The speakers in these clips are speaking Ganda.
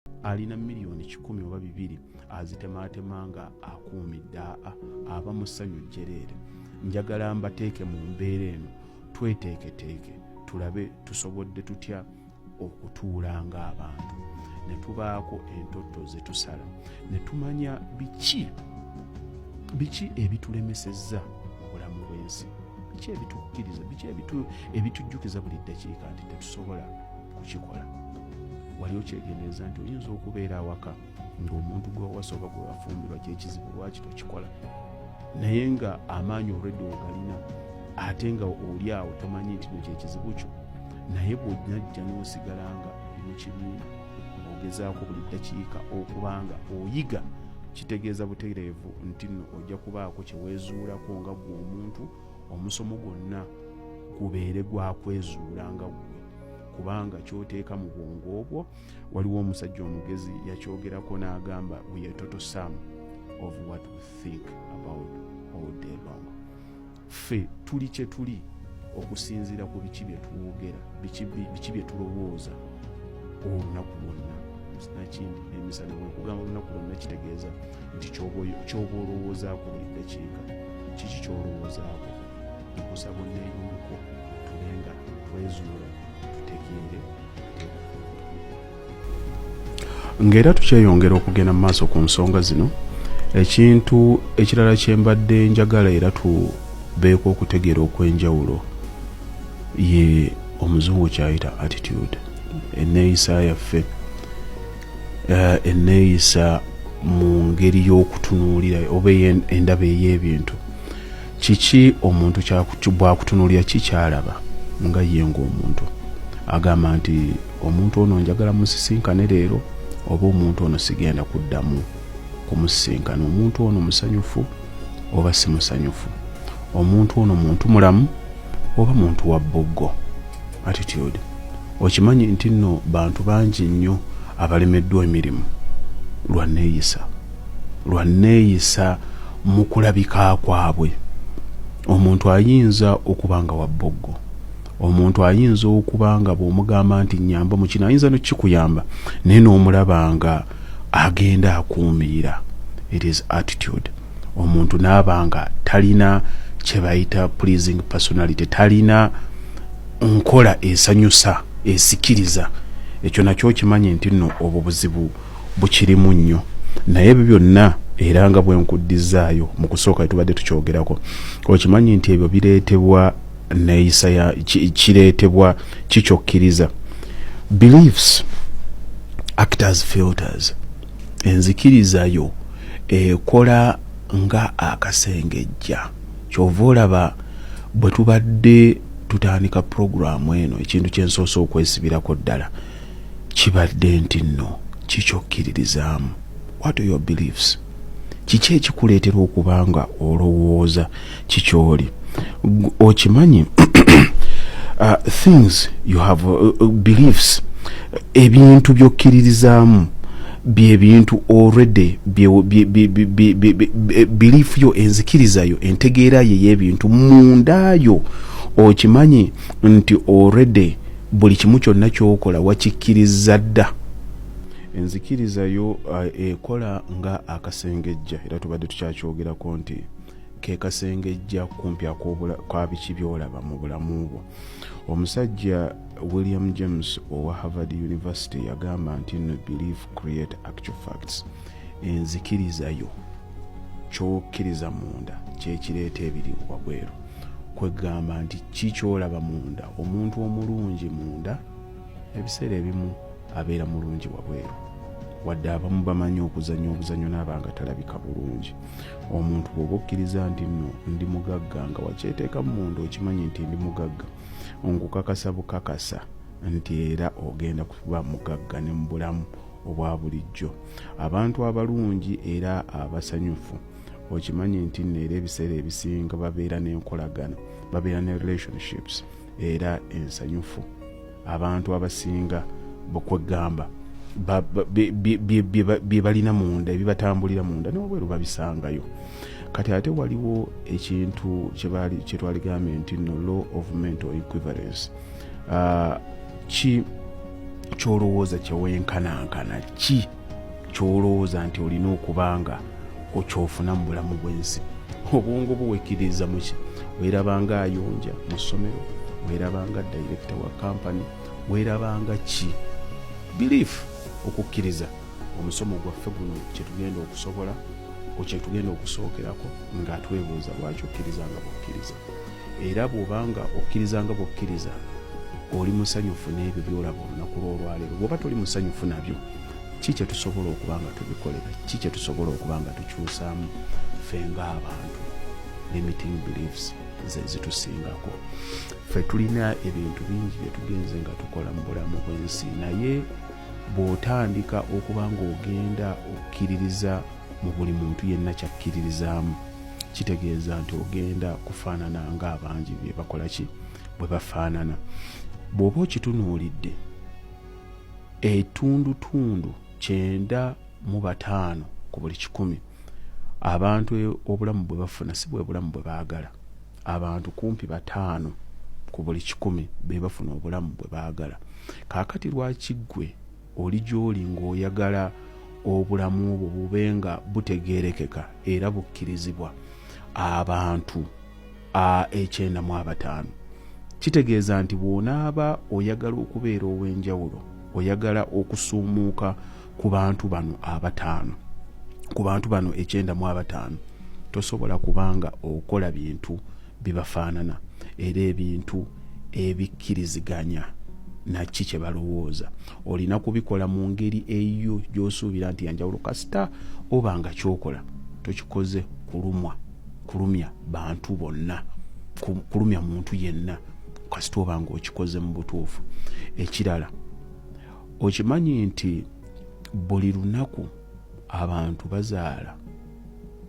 Alina 100 million oba 2 azitemaatema nga akuumidde, aa aba mu ssanyu jjereere. Njagala mbateeke mu mbeera eno, tweteeketeeke, tulabe tusobodde tutya okutuula ng'abantu ne tubaako entotto ze tusala ne tumanya biki biki ebitulemesezza mu bulamu bw'ensi, biki ebitukkiriza, biki ebitujjukiza buli ddakiika nti tetusobola kukikola. Wali okyegendereza nti oyinza okubeera awaka ng'omuntu gwewawasa oba gwe wafumbirwa kyekizibu lwaki tokikola, naye nga amaanyi olwedde ogalina, ate nga oli awo tomanyi nti no kyekizibu kyo? Naye bw'onajja n'osigala nga oli mu kibiina, ogezaako buli ddakiika okuba nga oyiga, kitegeeza butereevu nti nno ojja kubaako kyeweezuulako nga gwe omuntu. Omusomo gwonna gubeere gwakwezuula nga ggwe, kubanga kyoteeka mu bwongo obwo. Waliwo omusajja omugezi yakyogerako n'agamba, "We are total sum of what we think about all day long." Ffe tuli kye tuli okusinziira ku biki bye twogera, biki bye tulowooza olunaku lwonna nakindi emisana. Bwekugamba olunaku lwonna, kitegeeza nti kyoba olowoozaako buli ddakiika. Kiki kyolowoozaako? Nkusaba onneeyungiko, tube nga twezuula, tutegeere. Ng'era tukyeyongera okugenda mu maaso ku nsonga zino, ekintu ekirala kye mbadde njagala era tubeeko okutegeera okw'enjawulo ye omuzungu kyayita attitude, enneeyisa yaffe, enneeyisa mu ngeri y'okutunuulira oba endaba ey'ebintu. Kiki omuntu bw'akutunuulira kikyalaba nga ye ng'omuntu agamba nti omuntu ono njagala musisinkane leero, oba omuntu ono sigenda kuddamu kumusisinkana, omuntu ono musanyufu oba si musanyufu, omuntu ono muntu mulamu oba muntu wa bboggo? Attitude. Okimanyi nti nno bantu bangi nnyo abalemeddwa emirimu lwa neeyisa, lwa neeyisa mu kulabika kwabwe? Omuntu ayinza okuba nga wa bboggo, omuntu ayinza okuba nga bw'omugamba nti nyamba mu kino, ayinza nokikuyamba, naye n'omulaba nga agenda akuumiira. It is attitude. Omuntu n'aba nga talina kye bayita pleasing personality, talina nkola esanyusa, esikiriza. Ekyo nakyo okimanyi nti nno obwo buzibu bukirimu nnyo. Naye ebyo byonna, era nga bwe nkuddizaayo mu kusooka tubadde tukyogerako, okimanyi nti ebyo bireetebwa neeyisa ya kireetebwa kikyokkiriza. Beliefs act as filters. Enzikiriza yo ekola nga akasengejja. Kyova olaba bwe tubadde tutandika puroguramu eno, ekintu kyensoose okwesibirako ddala kibadde nti nno kikyokkiririzaamu. What are your beliefs? Kiki ekikuleetera okuba nga olowooza kikyoli? Okimanyi things you have, beliefs, ebintu byokkiririzaamu byebintu already belief yo, enzikiriza yo, entegeera ye y'ebintu mundaayo. Okimanyi nti already buli kimu kyonna kyokola wakikkiriza dda. Enzikiriza yo ekola nga akasengejja, era tubadde tukyakyogerako nti ke kasengejja kumpi ka biki byolaba mu bulamu bwo. Omusajja William James owa Harvard University yagamba nti no, belief create actual facts. Enzikiriza yo, kyokkiriza munda, kyekireeta ebiri wabweru. Kwegamba nti kikyolaba munda, omuntu omulungi munda ebiseera ebimu abeera mulungi wabweru, wadde abamu bamanyi okuzanya obuzanyo naaba nga talabika bulungi. Omuntu bw'oba okkiriza nti nno ndi mugagga, nga wakyeteekamu munda, okimanyi nti ndi mugagga, nkukakasa bukakasa nti era ogenda kuba mugagga ne mu bulamu obwa bulijjo. Abantu abalungi era abasanyufu, okimanyi nti nno era ebiseera ebisinga babeera n'enkolagana, babeera ne relationships era ensanyufu. Abantu abasinga kwegamba bye balina munda, ebibatambulira munda, newabweru babisangayo. Kati ate waliwo ekintu kyetwaligambye nti no law of mental equivalence. Ki Kyolowooza kyewenkanankana ki kyolowooza nti olina okuba nga okyofuna mu bulamu bw'ensi? Obwongo buwekkiriza muki? Weerabanga ayonja mu ssomero? Weerabanga director wa kampani? Weerabanga ki? Belief, okukkiriza. Omusomo gwaffe guno kyetugenda okusobola, kyetugenda okusookerako nga twebuuza lwaki okkiriza nga bwokkiriza. Era bw'obanga okkiriza nga bwokkiriza, oli musanyufu n'ebyo byolaba olunaku lw'olwaleero? Bw'oba toli musanyufu nabyo, ki kyetusobola okuba nga tubikolera? Ki kyetusobola okuba nga tukyusaamu ffe ng'abantu? Limiting beliefs ze zitusingako ffe. Tulina ebintu bingi bye tugenze nga tukola mu bulamu bw'ensi, naye bw'otandika okuba ng'ogenda okkiririza mu buli muntu yenna kyakkiririzaamu, kitegeeza nti ogenda kufaanana ng'abangi bye bakola ki, bwe bafaanana. Bw'oba okitunuulidde, etundutundu 95 ku buli 100 abantu obulamu bwe bafuna si bwe bulamu bwe baagala. Abantu kumpi 5 ku buli 100 be bafuna obulamu bwe baagala. Kaakati lwaki ggwe oli gy'oli ng'oyagala obulamu bwo bube nga butegeerekeka era bukkirizibwa abantu 95? Kitegeeza nti bw'onaaba oyagala okubeera ow'enjawulo, oyagala okusuumuuka ku bantu bano abataano, ku bantu bano 95, tosobola kubanga okola bintu bibafaanana era ebintu ebikkiriziganya naki kye balowooza. Olina kubikola mu ngeri eyo gy'osuubira nti yanjawulo, kasita oba nga kyokola tokikoze kulumwa, kulumya bantu bonna, kulumya muntu yenna, kasita oba nga okikoze mu butuufu. Ekirala, okimanyi nti buli lunaku abantu bazaala,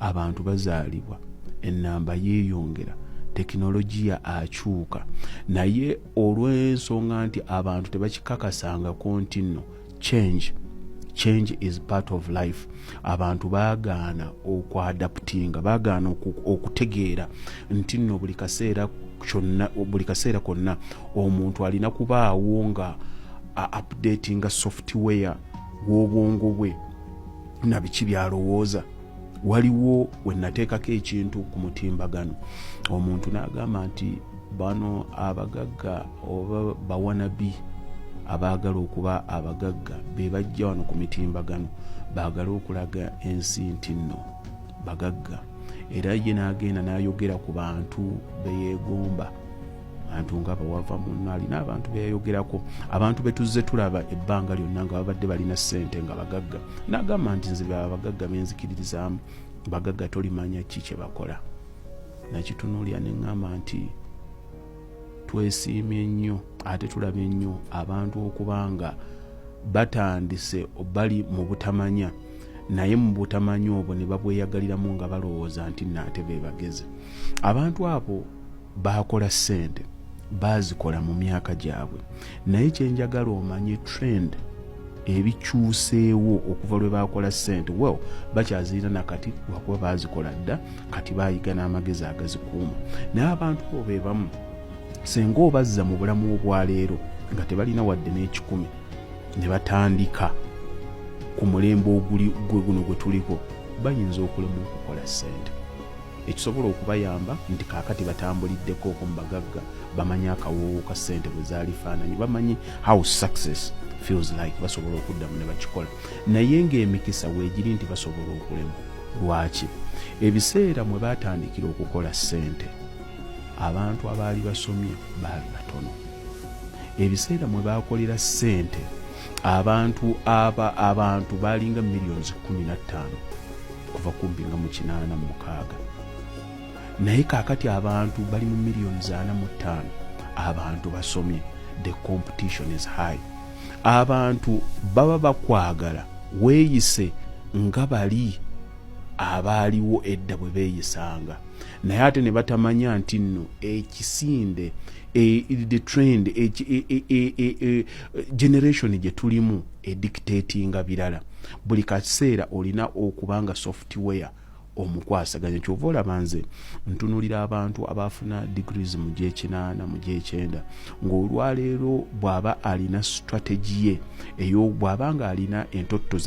abantu bazaalibwa, enamba yeeyongera, tekinologiya akyuka, naye olw'ensonga nti abantu tebakikakasangako nti nno change is part of life, abantu baagaana okuadaptinga, baagaana okutegeera nti nno buli kaseera kyonna, buli kaseera konna omuntu alina kubaawo nga updatinga software w'obwongo bwe na biki byalowooza. Waliwo we nateekako ekintu ku mutimbagano, omuntu n'agamba nti bano abagagga oba bawanabi abaagala okuba abagagga be bajja wano ku mitimbagano baagala okulaga ensi nti nno bagagga. Era ye n'agenda n'ayogera ku bantu beyeegomba, bantu nga bawava munno alina abantu beyayogerako, abantu betuzze tulaba ebbanga lyonna nga babadde balina ssente nga bagagga, n'agamba nti nze abagagga benzikiririzaamu bagagga tolimanya ki kye bakola. Nakitunuulira ne ŋŋamba nti twesiimye nnyo ate tulabye nnyo abantu okuba nga batandise bali mu butamanya, naye mu butamanya obwo ne babweyagaliramu nga balowooza nti naate be bagezi. Abantu abo bakola ssente, baazikola mu myaka gyabwe, naye kyenjagala omanye, trend ebikyuseewo okuva lwe bakola ssente, well, bakyazirina nakati lwakuba baazikola dda, kati bayiga n'amagezi agazikuuma. Naye abantu bo be bamu, senga obazza mu bulamu obwaleero nga tebalina wadde n'ekikumi ne batandika ku mulembe oguli gwe guno gwe tuliko, bayinza okulema okukola ssente. Ekisobola okubayamba nti kaakati batambuliddeko okwo mu bagagga, bamanyi akawoowo ka ssente bwe zaalifaananyi, bamanyi how success feels like, basobola okuddamu ne bakikola. Naye ng'emikisa weegiri nti basobola okulema. Lwaki? Ebiseera mwe baatandikira okukola ssente, abantu abaali basomye baali batono. Ebiseera mwe baakolera ssente, abantu aba abantu baalinga millions 15 kuva kumpi nga mu 86, naye kaakati abantu bali mu millions 45. Abantu basomye, the competition is high. Abantu baba bakwagala weeyise nga bali abaaliwo edda bwe beeyisanga, naye ate ne batamanya nti nno ekisinde, the trend, generation gye tulimu edictatinga birala. Buli kaseera olina okuba nga software Omukwasaganya. Kyova olaba nze ntunulira abantu abafuna degrees mu gyekinaana, mu gyekyenda, ng'olwaleero bw'aba alina strategy ye eyo, bw'aba nga alina entotto.